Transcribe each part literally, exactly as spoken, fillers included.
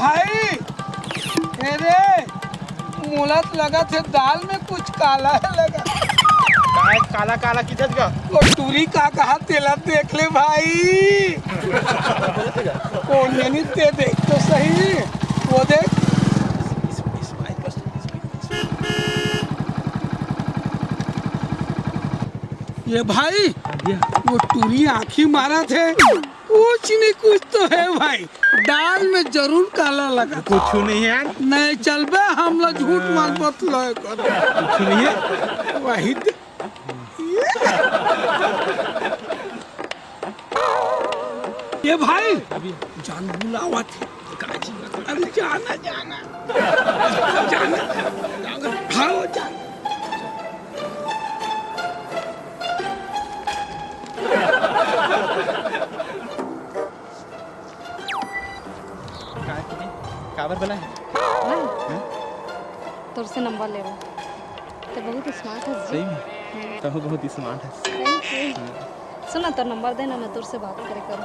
भाई, अरे, मोला तो लगत हे दाल में कुछ काला हे लगत। काय काला काला किथस गा? वो टूरी का कहा तेला देख ले भाई। कौन जनी ते देख तो सही, वो देख। ये भाई, वो टूरी आँखी मारत हे। कुछ नहीं, कुछ तो हे भाई, दाल में जरूर काला लगा। कुछ नहीं हे यार। नहीं चल बे, हमला झूठ मत बतलाए कर। कुछ नहीं हे। वही दे। ये भाई, जान बुलावत हे। अरे जाना, जाना। जाना। हाँ, जाना। काय तूने काबर बुलाए? हाँ। हाँ? तोर से नंबर लेबो। ते बहुत स्मार्ट हस जी। सही में? हम्म। तहूँ बहुत स्मार्ट हस। Thank you। हाँ। सुना, तोर नंबर देना, मैं तोर से बात करे करूँ।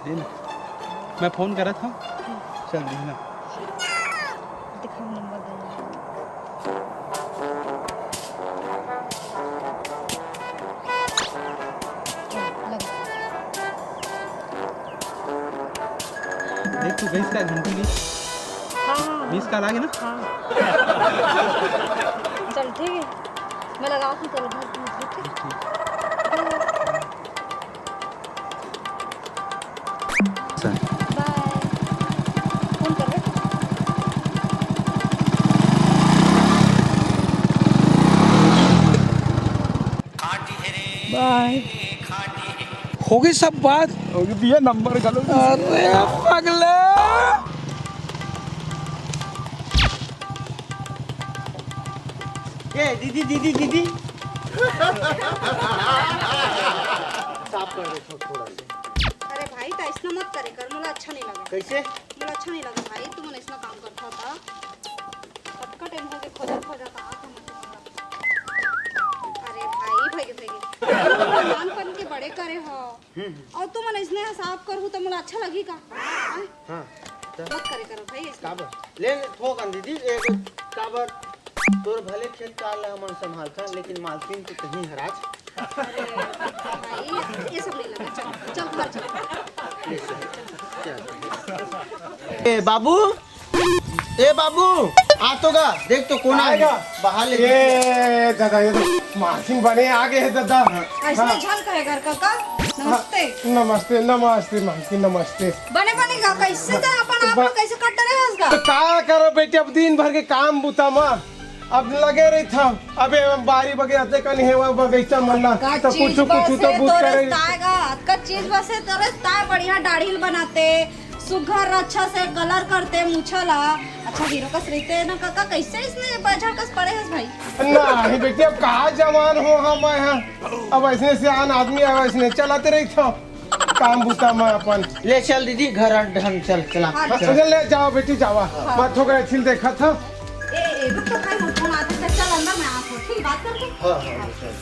दे ना। मैं फोन करत हूँ। हम्म। चल, दे ना। दिखाओ नंबर देना। देख तू गइस का घंटी गइस। हाँ, हाँ, हाँ। मिस कॉल आ गे ना? हाँ। चल ठीक हे, मैं लगावत हूँ, चल घर पहुँच गई, ठीक? ठीक। बाय। फोन कर ले। बाय। हो गई सब बात। हो गई भैया, नंबर घलो। अरे पगला। ए दीदी, दीदी, दीदी। साफ कर दे थो-, थोड़ा सा। अरे भाई, त अइसना मत करे कर, मोला अच्छा नहीं लगा। कैसे? मोला अच्छा नहीं लगा भाई, तुमन अइसना काम करत हो त। कतका टाइम हो गए खोजत खोजत आत हो मैं तुम्हारा। अरे भाई, भाई, भाई, तुमन नानपन के बड़े करे हो। हम्म, हम्म। अउ तुमन अइसने साफ करहू त मोला अच्छा लगही का? हाँ? हाँ, त मत करे करो भाई अइसने। काबर? ले, ले, थोकन दीदी, एक काबर तोर भले खेत खार ल हमन संभालथन, लेकिन मालकिन तो तहीं हराच। अरे भाई, ये सब नहीं लगा, चल, चल घर चल। ले, चल, चल। ए बाबू, ए बाबू, आ तो गा, देख तो कोन आय गा? बाहर ले। ए दादा, ये तो मालकिन बने आ गे हे दादा। अइसने हाँ। झन कहे घर का, का? नमस्ते। हाँ, नमस्ते, नमस्ते मालकिन, नमस्ते। बने बने गा, कइसे त अपन आप ब-, कइसे कट रहे हस गा? त का करो बेटी, अब दिन भर के काम बुता मा अब लगे रहिथव। अबे बारी बगीचा ते कनी हे, वो बगीचा मन ला, का त चीज कुछु, कुछु बस तो हे बूझ तोरे करे। ताय गा, अतका चीज बस हे तोरे ताय, बढ़िया दाढ़ी ल बनाते, सुघर अच्छा से कलर करते मुछा ला। अच्छा हीरो कस रहिते ना काका, कइसे अइसने बझर कस पड़े हस भाई? नहीं बेटी, अब कहाँ जवान हो हम मैं, हाँ। अब अइसने सियान आदमी, अब अइसने चलत रहिथव। काम बुता म अपन। ले चल दीदी, घर ढंग चल, चला। हाँ, चल। चल, ले जाओ बेटी, जावा। हाँ। मैं थोड़ा छिल देखत हूँ। ए, ए, रुक तो भाई, वो फोन आते, चल, चल अंदर, मैं आत हूँ, ठीक, बात करके। हाँ, हाँ, चल।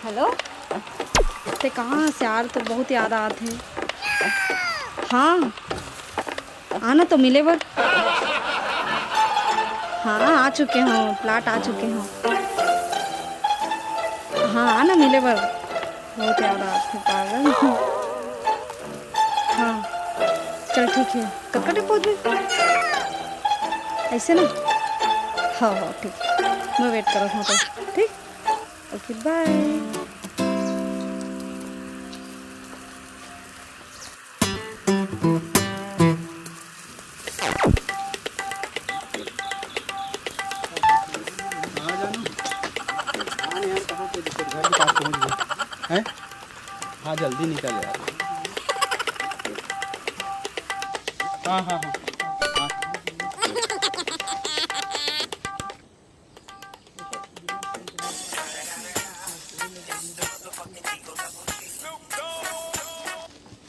हेलो, ते कहाँ हस यार? तोर बहुत याद आत हे। हाँ, आना तो मिले बर। हाँ, आ चुके हों, प्लाट आ चुके हों। हाँ, आना मिले बर। बहुत याद आत हे पागल। हाँ, चल ठीक हे। कतका टाइम पहुँचबे? अइसे ना? हाँ, हाँ, ठीक। मैं वेट करत हूँ तो। ठीक? ओके, बाय। हाँ जानू, हाँ यार, कहाँ पे दिक्कत, घर के पास पहुँच गए हैं। हाँ, जल्दी निकल यार। हाँ, हाँ, हाँ, हाँ।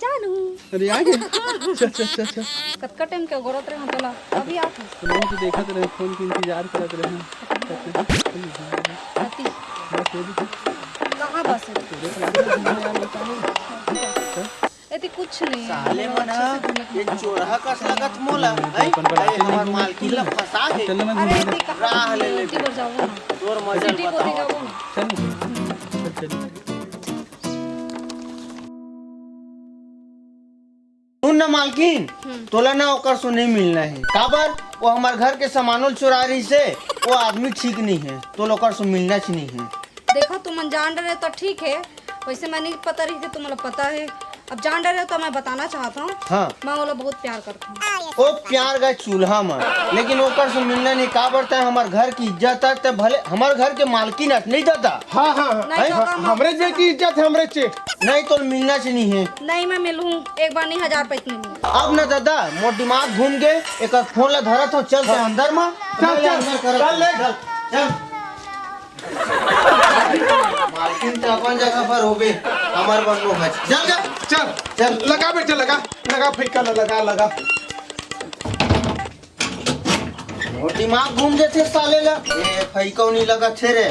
जानू। अरे, आ गया। चल, चल, चल, चल। कतका टाइम के गोरत रहे तोला, अभी आत हस। तो मैं तो देखत रहे, फोन के इंतजार करत रहे। कति? बस ये भी। कहाँ बस। एती कुछ नहीं है। साले मन ह, ये चोरहा कस लगत मोला, हैं? अरे, हमर मालकिन ला फंसा हे। अरे, एती कहाँ राह ले ले। एती बर जाओ ना। तोर मजा सिटी कोती बताओ। जाओ ना। सुन ना मालकिन, हम्म। तोला ना ओकर से नहीं मिलना है। काबर? वो हमर घर के सामानों चुरा रही से, वो आदमी ठीक नहीं है, तोला ओकर से मिलना च नहीं है। देखो, तुमन जान डरे हो तो ठीक है, वैसे मैं नहीं पता रही कि तुम्हारा पता है। अब जान डरे हो तो मैं बताना चाहता हूँ, हाँ। मैं ओला बहुत प्यार करता हूँ। ओ प्यार का चूल्हा में, लेकिन ओकर से मिलना नहीं, काबर ते हमर घर की इज्जत है, ते भले हमर घर के मालकिन है, नहीं दादा? हाँ, हाँ, हाँ। नहीं, हैं? दादा, हम हमरे जे की इज्जत है, हमरे चे। नहीं तो मिलना च नहीं है। नहीं, मैं मिलूँ, एक बार नहीं, हजार पैसे मिलूँ। अब ना दादा, मोर दिमाग घूम गए, एक फोन ला धरत हो, चल ते अंदर में, चल, मैं चल, अंदर करत चल ले। हूँ। चल, चल। मालकिन तो अपन जगह पर होबे, हमर बन्नो है। चल, चल। चल, चल। लगा बेटा, लगा, लगा फइका ला, लगा, लगा। मोर दिमाग घूम देथे साले ला। ए, फइका नहीं लगा छे रे।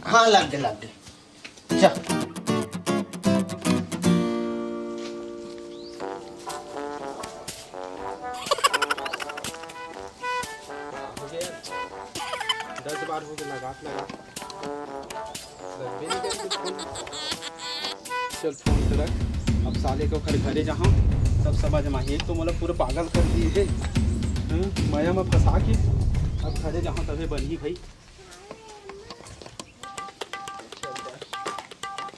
हाँ, लग दे, लग दे। चल। दस बार हो गए लगात लगात। लगबे नहीं करत फोन। चल फोन तो रख। अब साले के ओकर घरे जाहूँ, तब समझ में आही। एक तो मोला पूरा पागल कर दिए हे। हम्म, मया में फंसा के अब घरे जाहूँ तभे बनही भाई।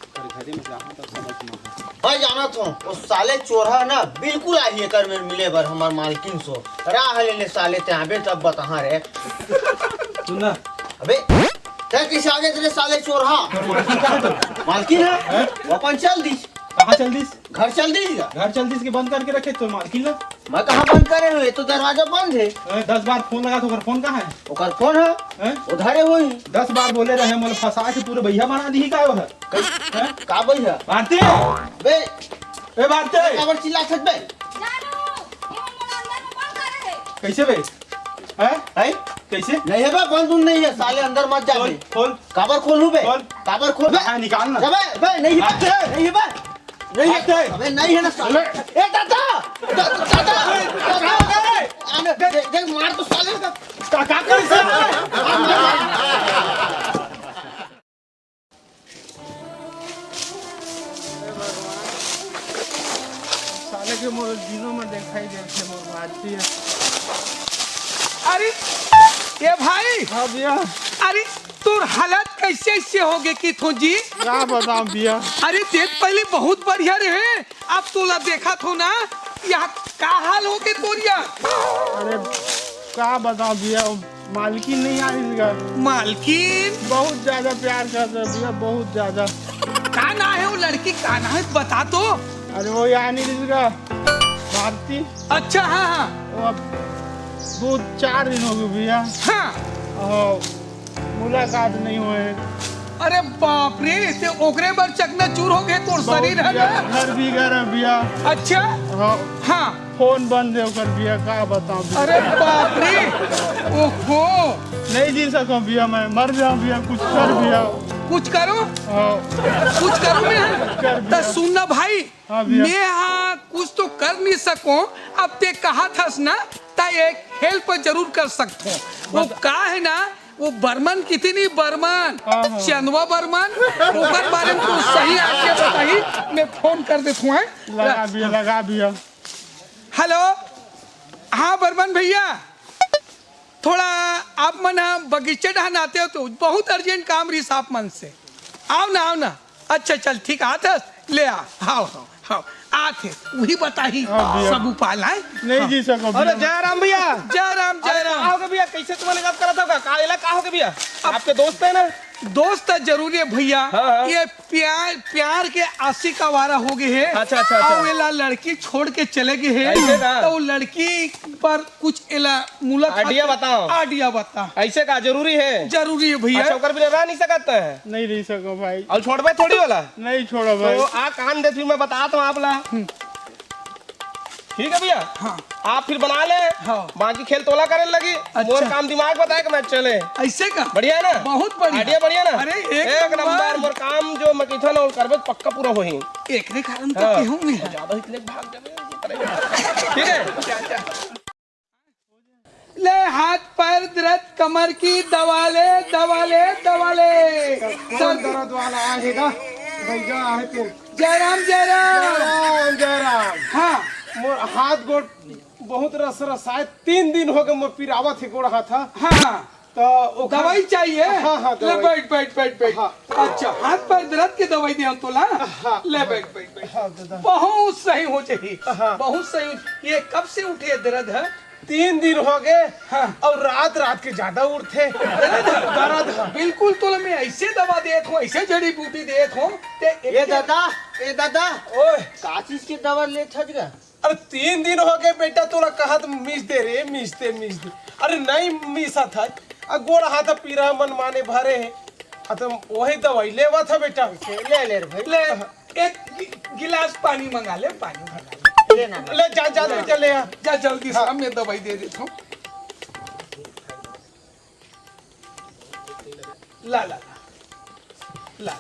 ओकर घरे में जाहूँ तब समझ में आही। मैं जानत हूँ, वो साले चोरहा ना बिल्कुल आही एकर मेर मिले बर हमर मालकिन सो। राह ले ले साले, ते आबे तब बताहा रे। सुन ना। अबे, ते किसे आगे तेरे साले चोरहा? मालकिन है? वो अपन चल दिस। कहाँ चल दिस? घर चल दिस का? घर चल दिस के बंद करके रखे तो मालकिन ला। मैं कहाँ बंद करे हूँ? ये तो दरवाजा बंद है। ए, दस बार फोन लगा तो ओकर फोन कहाँ है? ओकर फोन है? हैं? उधारे होही। दस बार बोले रहे, मोला फंसा के पूरा बइहा बना दिही का वो है? कई-, हैं? का बइहा? भारती! बे! ए, भारती! काबर चिल्लाथस बे? जानू, ये मोला अंदर में बंद करे हे। कैसे बे? हैं? हैं? कैसे? नहीं है बे, बंद उंद नहीं है, साले अंदर मत जा खोल, बे। खोल। काबर खोलूं बे? खोल। काबर खोल बे? हाँ, निकाल ना। अबे, बे, नहीं है बे, भारती! नहीं है बे। नहीं है, अबे! अबे नहीं है ना साले। अबे! ए दादा! दा-, दादा! दादा! अबे! आने, देख, देख, मार तो साले का। का, का कर साले? मार, मार, मार। साले के मोर दिनों में दिखाई देथे मोर भारती है। अरे, ए भाई! हाँ भैया। अरे, तोर हालत कैसे ऐसे हो गए कि थो जी? का बताऊं भैया? अरे देख, पहले बहुत बढ़िया रहे, अब तोला देखत हो ना, यहाँ का हाल हो गए तोर यहाँ? अरे का बताऊं भैया, मालकिन नहीं आ रही घर। मालकिन? बहुत ज्यादा प्यार करता है भैया, बहुत ज्यादा। का ना है वो लड़की, का ना है, बता तो। अरे वो यहाँ नहीं रही घर, भारती। अच्छा, हाँ, हाँ। वो अब दो चार दिन हो गए भैया। हाँ। और मुलाकात नहीं हुए। अरे बाप रे, ते ओकरे बर चकनाचूर हो गए तोर शरीर है ना? घर भी घर है भैया। अच्छा? हाँ। हाँ। फोन बंद है ओकर भैया, का बताऊं भैया? अरे बाप रे। ओहो। नहीं जी सकूं भैया, मैं मर जाऊं भैया, कुछ कर भैया। कुछ करो। हाँ। कुछ करो मैं। कर भैया। त सुन ना भाई, हाँ भैया। मैं हाँ कुछ तो कर नहीं सकूं। अब ते कहा थस ना, त एक हेल्प जरूर कर सकत हो। वो बता। का है ना, वो बर्मन कितनी बर्मन, हाँ, हाँ। चंदवा बर्मन, ओकर बारे में तू सही आके बताही, मैं फोन कर देत हूँ, हैं? लगा भैया, लगा भैया। हेलो, हाँ बर्मन भैया, थोड़ा आप मन ह बगीचा डहन आते हो तो बहुत अर्जेंट काम रहिस आप मन से। आओ ना, आओ ना। अच्छा चल ठीक, आत हस, ले आ, आओ, आओ, आओ, आत हे, वही बताही हाँ भैया। सब उपाय लाए। नहीं हाँ। जी सको अरे भैया। जय राम भैया। जय राम, जय अरे राम। का हो गया भैया, कैसे तुमने गप करत हो का? का एला का हो गया भैया? अब आपके दोस्त है ना? दोस्त तो जरूरी है भैया। हाँ, हाँ। ये प्यार, प्यार के आशिक आवारा हो गए है। अच्छा, अच्छा, अच्छा। और एला लड़की छोड़ के चले गए है। ऐसे ना? तो वो लड़की पर कुछ एला मुलाकात आइडिया बताओ। आइडिया बता। ऐसे का जरूरी है? जरूरी है भैया। अच्छा, ओकर बिना रह नहीं सकत है? नहीं रह सको भाई। और छोड़बे थोड़ी वाला? नहीं छोड़ो भाई। तो आ कान दे, फिर मैं बतात हूँ आप ला। हम्म। ठीक है भैया। हाँ। आप फिर बना ले। हाँ। बाकी खेल तोला करे लगी। अच्छा। मोर काम दिमाग बताए के मैं चले। ऐसे का? बढ़िया है ना? बहुत बढ़िया। Idea बढ़िया ना? अरे, एक एक नंबर। नंबर। मोर काम जो मैं कहिथन ना, वो करबे तो पक्का पूरा होही। एकरे कारण तो हाँ। कहूँ मैं। ज्यादा इतने भाग जाबे, ठीक है? ले हाथ पैर दर्द कमर की दवा ले, दवा ले, दवा ले। कौन दर्द वाला आहे गा? भैया आहे तेरे। जय राम, जय राम। जय राम, जय राम। हाँ। मोर हाथ गोड़ बहुत रस रस आए, तीन दिन हो गए मोर पिरावत हे गोड़ हाथ हा। हाँ, हाँ। तो ओखर दवाई चाहिए? हाँ, हाँ, ले दवाई। बैठ, बैठ, बैठ, बैठ। हाँ। अच्छा, हाथ पैर दर्द के दवाई दे तोला? हाँ, ले हाँ। बैठ, बैठ, बैठ। हाँ, दादा। बहुत सही हो जाही। हाँ। बहुत सही हो। ये कब से उठे दर्द है? तीन दिन हो गए। हाँ। और रात रात के ज्यादा उठथे। दर्द? दर्द है। बिल्कुल तोला मैं ऐसे दवा देत हूँ, ऐसे जड़ी बूटी देत हूँ। ते ए दादा, ए दादा। ओए। का चीज के दवा लेत हस गा? अरे तीन दिन हो गए बेटा, तोला कहत मीस दे रे, मीस दे, मीस दे। अरे नहीं मीसत है, आ गोड़ हाथ पीरा मन माने भरे है। आ तो वही दवाई लेवत है बेटा। ले ले रे भाई। ले, एक गि-, गिलास पानी मंगा ले, पानी मंगा ले। ले ना। ले जा, जा, ले जा, ले आ। जा जल्दी से, हाँ। मैं दवाई दे देता हूँ। ला, ला, ला। ला।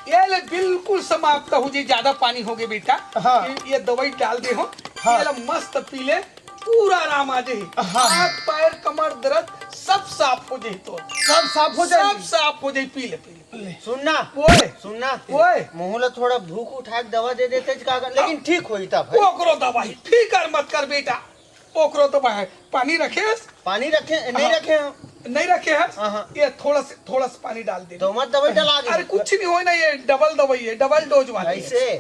ये ले, बिल्कुल समाप्त हो जाए, ज्यादा पानी हो गए बेटा। हाँ। ये, ये दवाई डाल दे हो। हाँ। ये ले, मस्त पी ले, पूरा आराम आ जाए। हाँ। हाथ, पैर, कमर दर्द सब साफ हो जाए तो। सब साफ हो जाए? सब साफ हो जाए, पी ले, पी ले। ले। सुनना। ओए। सुनना। ओए। महू ला थोड़ा भूख उठा के दवा दे देते का, लेकिन ठीक होई था भाई। ओकरो दवाई, फिकर मत कर बेटा। ओकरो तो भाई पानी रखे हस? पानी रखे, नहीं हाँ। रखे हम। नहीं रखे हस? हाँ, हाँ। ये थोड़ा से, थोड़ा सा पानी डाल दे। तो मत दवाई डाला दे। अरे कुछ नहीं होय ना, ये डबल दवाई है, डबल डोज वाली है। ऐसे?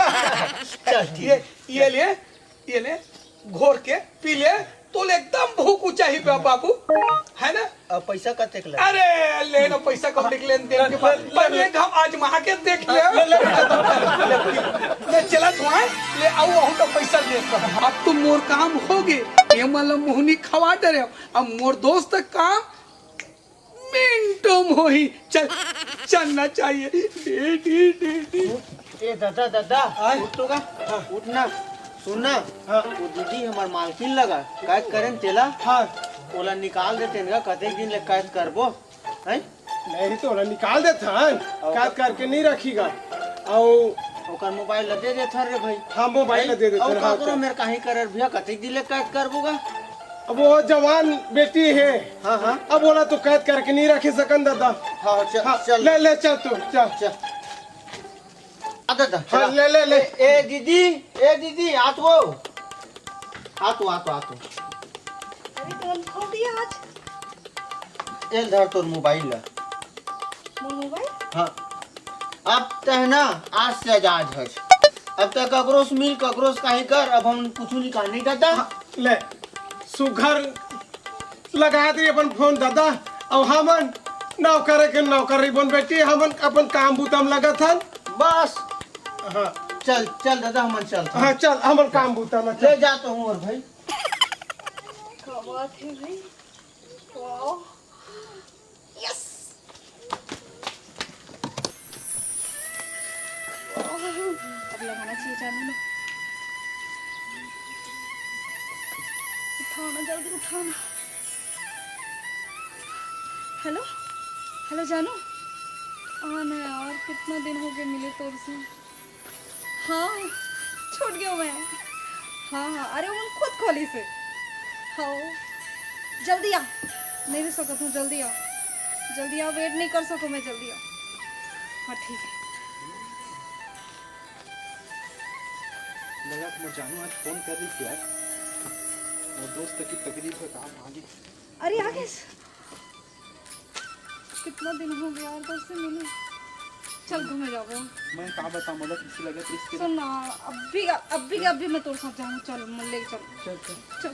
चल ठीक ये, है। ये ले, ये ले, घोर के पी ले, तो ले एकदम भूख उचाही पे बाबू, है ना? अब पैसा कतेक लगे? अरे ले ना, पैसा कम निकले, देन के बाद ले, ले, ले। पहले एक हम आजमा के देख ले। ले, ले, ले, ले, ले। ले चला थोड़ा, ले आओ, आओ तो पैसा ले। अब तो मोर काम हो गे, ये मतलब मोहनी खवा डरे, अब मोर दोस्त काम मिनटों में होही। चल, चलना चाहिए। डी, डी, डी, डी। ए दादा, दादा, आय। उठ तो गा। हाँ। उठ ना, सुन ना। हाँ। वो दीदी हमार मालकिन लगा, कैद करेन तेला। हाँ। ओला निकाल देते ना, कतेक दिन ले कैद करबो, हैं? नहीं तो ओला निकाल देथन, और कैद करके नहीं रखीगा। और ओकर मोबाइल ला दे देथन रे भाई। हाँ, मोबाइल ला दे देथन, और हाँ, काकरो चल। मेर काहे करर भैया, कतेक दिन ले कैद करबो गा? अब वो जवान बेटी है। हाँ, हाँ। अब ओला तो कैद करके नहीं रखे सकन दादा। हाँ, चल, हाँ, चल। ले, ले, चल तू, चल। चल। आ दादा, हाँ, चला। ले, ले, ले। ए, ए दीदी, ए दीदी, आ तो। आ तो, आ तो, आ तो। अरे, कौन खोल दिया आज? ए धर तोर मोबाइल ला। मोर मोबाइल? हाँ। अब तह ना, आज से आजाद हस। अब तक ककरो से मिल, ककरो से काहे कर, अब हम कुछ निकाल नहीं करता। हाँ, ले, सुघर लगा दे अपन फोन दादा, अब हमन नौकर के नौकर रहिबन बेटी, हमन अपन काम बूता म लगत हन। बस। हाँ। चल, चल दादा, हमन चलत हन। हाँ, चल, हमन काम बूता म चल। ले जात हूँ और भाई। का बात है भाई? वाओ। यस। अब लगाना चाहिए जानू ना। उठाओ ना, जल्दी उठाओ ना। हेलो, हेलो जानू। हाँ ना यार, कितना दिन हो गए मिले तोर से। हाँ, छूट गयो मैं। हाँ, हाँ, अरे, वो खुद खोली से। हाँ, जल्दी आ। नहीं रुक सकत हूँ, जल्दी आ। जल्दी आ, वेट नहीं कर सकूँ मैं, जल्दी आ। हाँ, ठीक है। लगा कि मैं जानू आज फोन कर रही थी यार। वो दोस्त की तकलीफ है, काम आ गई। अरे, आ गए। कितना दिन हो गया यार, कब से मिले। चल, घूमे जाबो। मैं का बताऊं, मतलब, किसी लगे तो इसके सुन ना, अभी, अभी के अभी मैं तोर साथ जाऊँ, चल, मैं ले चल। चल, चल। चल।